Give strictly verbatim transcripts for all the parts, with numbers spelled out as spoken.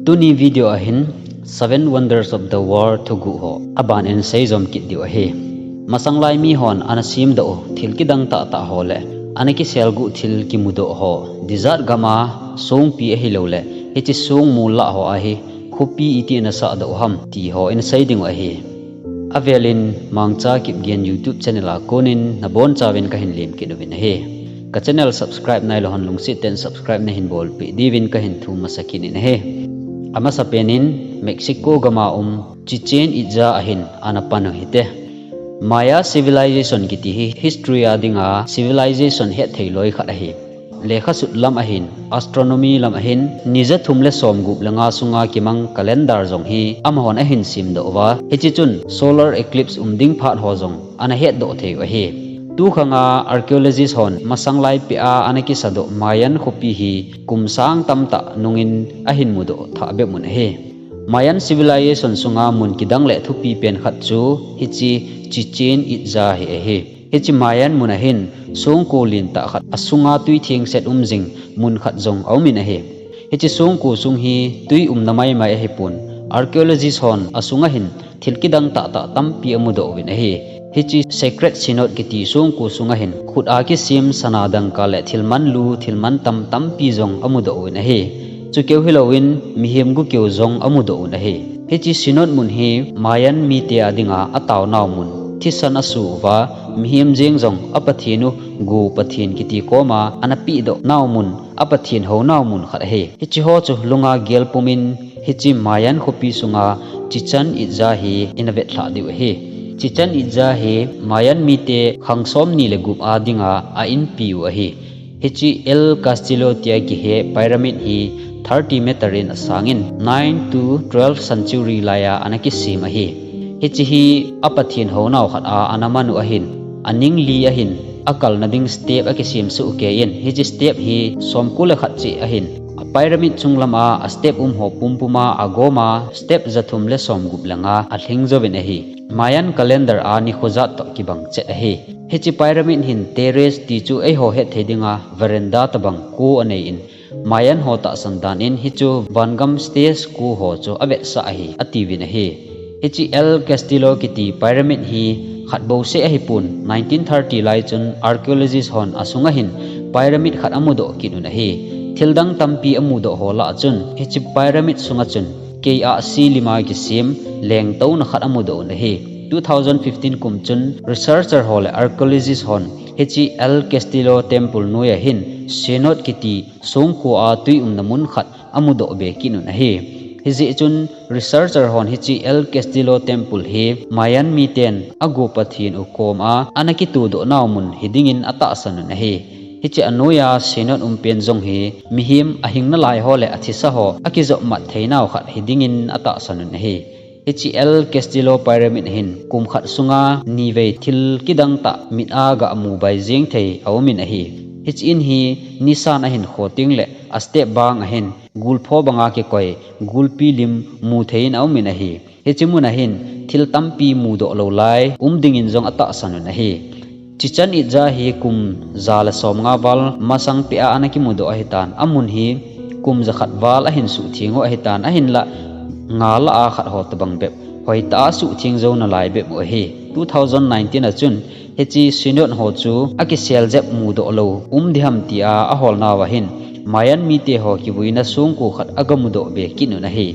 Tuni video ahin Seven Wonders of the World thuguh ho aban in seijom kit diu ahi. Masanglai mihon ana semdoh u thil kidang tahtah ho le ana kiselguh thil kimudoh ho, desert gam a songpi ahilouleh hiche song mol lah ho a hi khopi iti ana sahdoh u ham ti ho in sei dingu ahi. Avel in Mangcha Kipgen YouTube channel a konin nabonchauvin kahin lem kit uvin ahi. Ka channel subscribe nailou hon lungset tah in subscribe nahin bolpeh diuvin kahin thum masa kit in ahi. Amasapen in Mexico gam a um Chichen Itza ahin ana pan u hite. Maya Civilization kiti hi history a dinga civilization hetthei loi khat ahi. Lekha sut lam ahin, astronomy lam ahin, ni ja thum le som gup le nga sunga kimang calendar jong hi amahon ahin semdoh uva, hiche chun solar eclipse um ding phat ho jong ana hetdoh thei u ahi. Tukhang a archaeologist hon masanglai peh a ana kisadoh Mayan khopi hi kum sang tamtah nungin ahin mudoh thah bep un ahi. Mayan civilization sunga mun kidang le thupi pen khat chu hiche Chichen Itza hi ahi. Hiche Mayan mun ahin songko lentah khat asunga twi thengset um jing mun khat jong aum in ahi. Hiche songko sung hi twi umna maimai ahipon, archaeologist hon asunga hin thil kidang tahtah tampi amudoh uvin ahi. Hiche Sacred Synod kiti songko sunga hin khut a kisem sana dangka le thil manlu, thil mantam tampi jong amudoh uvin ahi. Chukeu hilouvin mihem gukeu jong amudoh un ahi. Hiche Synod mun hi Mayan mite a dinga ataonau mun, thisan asu uva, mihem jeng jong apathen u, Go pathen kiti koma ana pehdoh nau mun, apathen hounau mun khat ahi. Hiche ho chu lunga gel pumin hiche Mayan khopi sunga Chichen Itza hi ina vetlhah diu ahi. Chichen Itza hi Mayan mite khang somni le gup a dinga a inpi u ahi. Hiche El Castillo tia kihe pyramid hi thirty meter in asangin nine to twelve century laiya ana kisem ahi. Hiche hi apathen hounau khat a ana man u ahin, aning li ahin, akalna ding step akisem soh kei in, hiche step hi somko le khat cheh ahin, a pyramid chunglam a a step um ho pumpum a agom a step ja thum le som gup le nga alhing jouvin ahi. Mayan calendar a nikho jat toh kibang chet ahi. Hiche pyramid hin terrace ti chu eiho hetthei dinga veranda tobang ko anei in, Mayan ho tahsan dan in hichu vangam stage ko ho chu avetsah ahi atiuvin ahi. Hiche El Castillo kiti pyramid hi khat bouseh ahipon, nineteen thirty lai chun archaeologist hon asunga hin pyramid khat amudoh kit un ahi. Thildang tampi amudoh ho lah a chun hiche pyramid sunga chun kei ahsi lima kisem lengtouna khat amudoh un ahi. Two thousand fifteen kum chun researcher ho le archaeologist hon hiche El Castillo temple noiya hin Synod kiti songko a twi umna mun khat amudoh be kit un ahi. Hijeh chun researcher hon hiche El Castillo temple hi Mayan miten ago pathen u koma ana kitodoh nau mun hidingin atahsan un ahi. Hiche anoiya Synod umpen jong hi mihem ahing nalai ho le athisa ho akijopmat theinau khat hidingin atahsan un ahi. Hiche El Castillo pyramid hin kum khat sunga nivei thil kidang tah mit a gamu bai jeng thei aumin ahi. Hiche in hi nisan ahin kho tengle a step bang ahin gulpho banga kikoi gulpi lim mu thei in aumin ahi. Hiche mun ahin thil tampi mudoh lou lai um dingin jong atahsan un ahi. Chichen Itza hi kum ja le som nga val masang peh a ana kimudoh ahitan, amun hi kum ja khat val ahin suhtheng u ahitan, ahinlah nga lah a khat ho tobang bep hoitah a suhtheng jou nalai bep u ahi. Two thousand nineteen a chun hiche Synod ho chu akisel jep mudoh lou um diham tia aholnauva hin Mayan mite ho kivuina songko khat agamudoh be kit un ahi.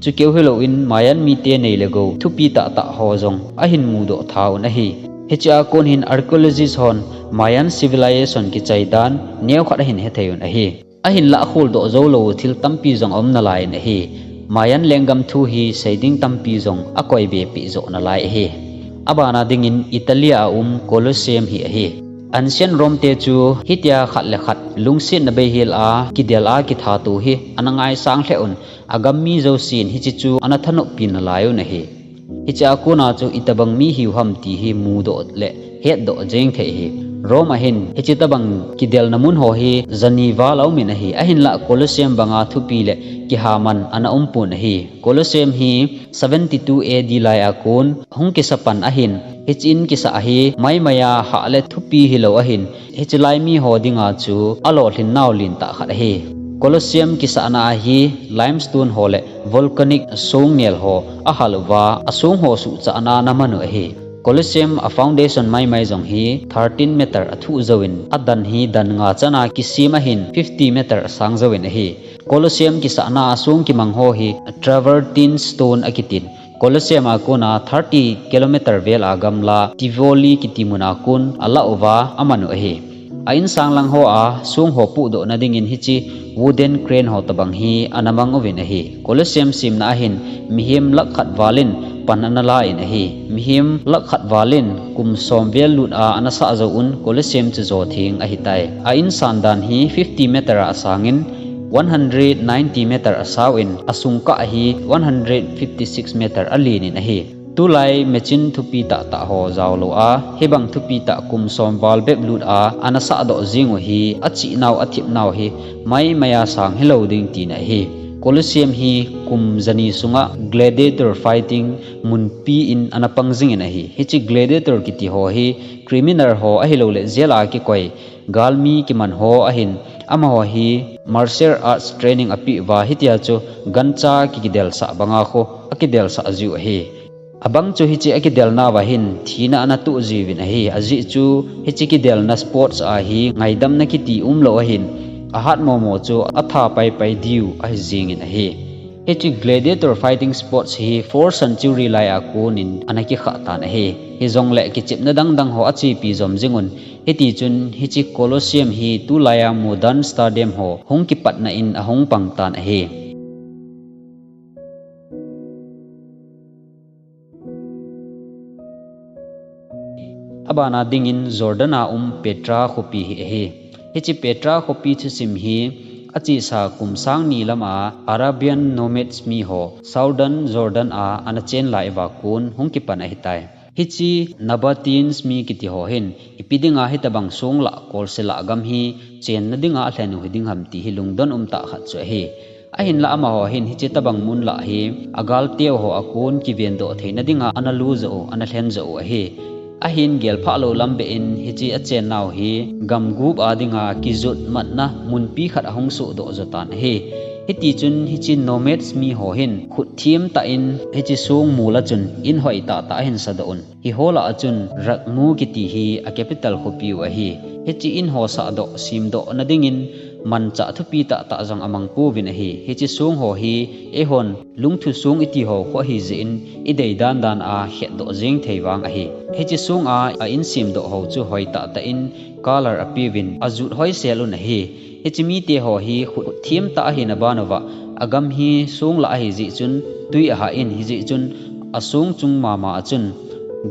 Chukeu hilouvin Mayan mite nei le gou thupi tahtah ho jong ahin mudoh tha un ahi. Hichea kon hin archaeologist hon Mayan civilization kichai dan neokhat ahin hethei un ahi. Ahinlah akholdoh joulou thil tampi jong aum nalai in ahi. Mayan lenggam thu hi seiding tampi jong akoibe peh joh nalai ahi. Abana dingin Italy a um Colosseum hi ahi. Ancient Rome te chu hitia khat le khat lungsetna beihel a kidel a kithato hi ana ngaisang lheh un, agam mi jousen hiche chu ana thanoppi nalai un ahi. Hichea kona chu itobang mi hiu ham ti hi mudoh le hetdoh jeng thei ahi. Rome ahin hiche tobang kidelna mun ho hi jani val aumin ahi. Ahinlah Colosseum banga thupi le kihaman ana umpon ahi. Colosseum hi seventy-two A D laiya kon hung kisa pan ahin, hiche in kisah hi maimaiya hah le thupi hilou ahin, hiche lai miho dinga chu alolhin nau lentah khat ahi. Colosseum kisahna a hi limestone ho le volcanic song nel ho ahal uva, asong ho suhchahna ana man u ahi. Colosseum a foundation maimai jong hi thirteen meter athuh jouvin, adan hi dan nga chana kisem ahin fifty meter asang jouvin ahi. Colosseum kisahna a song kimang ho hi travertine stone akitin. Colosseum a kona thirty kilometer vel a gamla Tivoli kiti muna kon alah uva aman u ahi. A insang lang hoa song ho puhdohna dingin hiche wooden crane ho tobang hi ana mang uvin ahi. Colosseum semna ahin mihem lakh khat valin pan ana la in ahi. Mihem lakh khat valin kum som vel lut a ana sah jou un Colosseum chu jo theng ahitai. A insan dan hi fifty meter a asangin, one hundred ninety meter asao in, asung kah hi one hundred fifty six meter alen in ahi. Tulai machine thupi tahtah ho jaolou a, hibang thupi tah kum som val bep lut a ana sahdoh jing u hi, achihnau athipnau hi maimai a sang hilou ding tina ahi. Colosseum hi kum jani sunga gladiator fighting munpi in ana pang jingin ahi. Hiche gladiator kiti ho hi criminal ho ahilouleh jail a kikoi galmi kiman ho ahin, amaho hi martial arts training apeh uva hitia chu gancha kikidelsah banga khu akidelsah jiu ahi. Abang chu hiche akidelnauva hin thina ana toh jiuvin ahi. Ajeh chu hiche kidelna sports a hi ngaidamna kiti umlou ahin, ahat momo chu atha paipai diu ahi jingin ahi. Hiche gladiator fighting sports hi fourth century lai a konin ana kikhah tan ahi. Hijongleh kichepna dangdang ho achepi jom jingun, hitichun hiche Colosseum hi tulai a modern stadium ho hung kipatna in ahung pang tan ahi. Abana dingin Jordan a um Petra khopi hi ahi. Hiche Petra khopi thusim hi achesa kum sang ni lama Arabian nomads mi ho Southern Jordan a ana chen lai uva kon hung kipan ahitai. Hiche Nabateans mi kiti ho hin ipi dinga hitobang song lah kolse lah gam hi chenna dinga alhen u hiding ham ti hi lungdon umtah khat chu ahi. Ahinlah amaho hin hiche tobang mun lah hi agalteu ho a kon kivendoh theina dinga ana lu joh u, ana lhen joh u ahi. Ahin gelphah lou lam beh in hiche achennau hi gam gup a dinga kijotmatna munpi khat ahung sohdoh jotan ahi. Hitichun hiche nomads mi ho hin khut themtah in hiche song mol a chun in hoitah tah ahin sadoh un. Hiho lah a chun Rakhmu kiti hi a capital khopi u ahi. Hiche in ho sahdoh, semdohna dingin manchah thupi tahtah jong amang pouvin ahi. Hiche song ho hi eihon lungthu song iti ho khu ahi jeh in idei dandan a hetdoh jeng thei vang ahi. Hiche song a a in semdoh ho chu hoitah tah in color apeuvin ajut hoisel un ahi. Hiche mite ho hi khut themtah ahina ban uva, agam hi song lah ahi jeh chun twi ahah in, hijeh chun asong chung mama a chun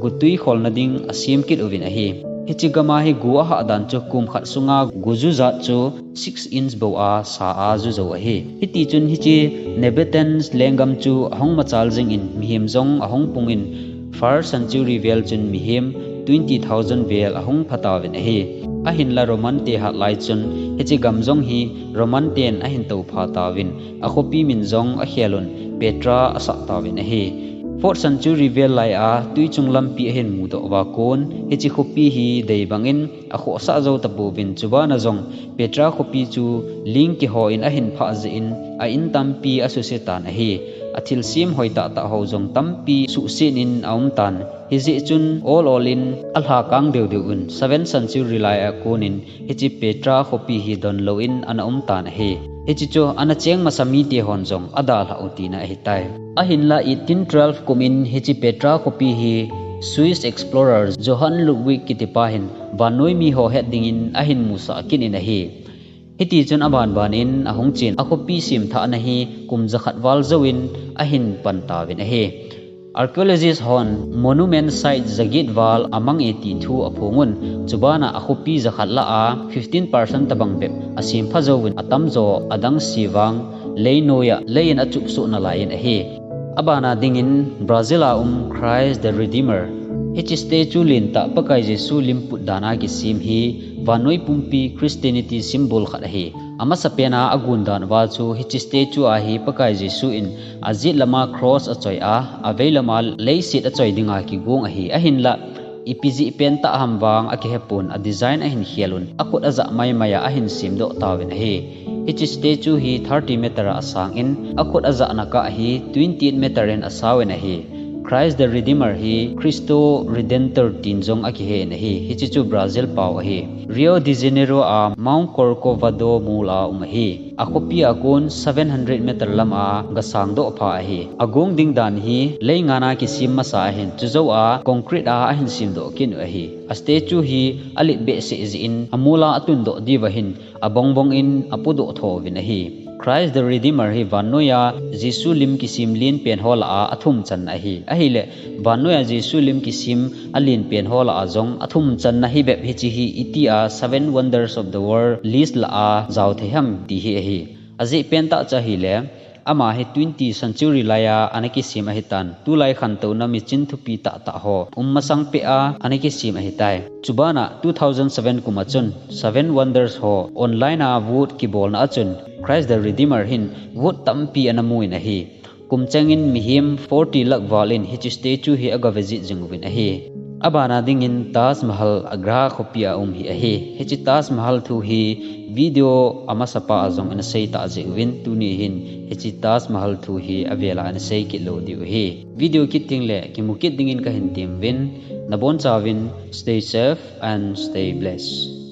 gutwi kholna ding asem kit uvin ahi. Hiche gam a hi gu ahah dan chu kum khat sunga gu ju jat chu six inch bou a sa a ju jou ahi. Hitichun hiche Nabateans lenggam chu ahung machal jingin mihem jong ahung pungin first century vel chun mihem twenty thousand vel ahung phatauvin ahi. Ahinla Roman te hat lai chun hiche gam jong hi Roman ten ahin toupha tauvin, akhopi min jong akhel un Petra asah tauvin ahi. Fourth century vel lai a twichung lampi ahin mudoh uva kon hiche khopi hi dei bangin akhohsah jou tapouvin, chubana jong Petra khopi chu ling kiho in ahin phah jeh in a in tampi asuse tan ahi. Athilsem hoitah tah ho jong tampi suhset in aum tan. Hijeh chun ol ol in alha kang deu deu un seventh century lai a konin hiche Petra khopi hi donlou in ana um tan ahi. Hiche chu ana cheng masa mite hon jong adalhah u tina ahitai. Ahinla eighteen twelve kum in hiche Petra khopi hi Swiss explorer Johann Ludwig kitipa hin vannoi mi ho het dingin ahin musah kit in ahi. Hitichun abanban in ahung chen, akhopi semthahna hi kum jakhat val jouvin ahin pan tauvin ahi. Archaeologist hon monument site jaget val amang e ti thu aphongun, chubana akhopi jakhat lah a fifteen percent tobang bep asempha jouvin, atamjo adang sevang leinoiya leiyin achupsoh nalaiyin ahi. Abana dingin Brazil a um Christ the Redeemer, hiche statue lentah Pakai Jesu limput dan a kisem hi vannoi pumpi Christianity symbol khat ahi. Amasapena agondan uva chu hiche statue a hi Pakai Jesu in ajet lama cross achoi a, avei lama leiset achoi dinga kigong ahi. Ahinla Ipi jeh pen tah ham vang akihepon, a design ahin khel un, akhut ajah maimai a ahin semdoh tauvin ahi. Hiche statue hi thirty meter a asang in, akhut ajahna kah hi twenty-eight meter in asauvin ahi. Christ the Redeemer hi Cristo Redentor tin jong akihen ahi. Hiche chu Brazil pao ahi. Rio de Janeiro a Mount Corcovado mol a um ahi. Akhopi a kon seven hundred meter lam a gasang doh pha ahi. Agong ding dan hi leingan a kisem masa ahin, chujou a concrete a ahin semdoh kit u ahi. A statue hi alet behseh jeh in amol a atundoh diu ahin, abongbong in apodoh tho uvin ahi. Christ the Redeemer hi vannoiya Jesu lim kisem lenpen ho lah a athum channa ahi. Ahileh, vannoiya Jesu lim kisem alenpen ho lah a jong athum channa hibep hiche hi itia Seven Wonders of the World list lah a jao thei ham ti hi ahi. Ajeh pen tah chu ahileh, ama hi twenty century laiya ana kisem ahitan, tulai khantouna michin thupi tahtah ho um masang peh a ana kisem ahitai. Chubana two thousand seven kum a chun Seven Wonders ho online a vote kibolna a chun Christ the Redeemer hin vote tampi ana mu in ahi. Kum chengin mihem forty lakh val in hiche statue hi aga visit jing uvin ahi. Abana dingin Taj Mahal Agra khopi a um hi ahi. Hiche Taj Mahal thu hi video amasapa a jong ina sei tah jeh uvin, tuni hin hiche Taj Mahal thu hi avela ina sei kit lou diu ahi. Video kit tengleh kimu kit dingin kahin temuvin, nabonchauvin stay safe and stay blessed.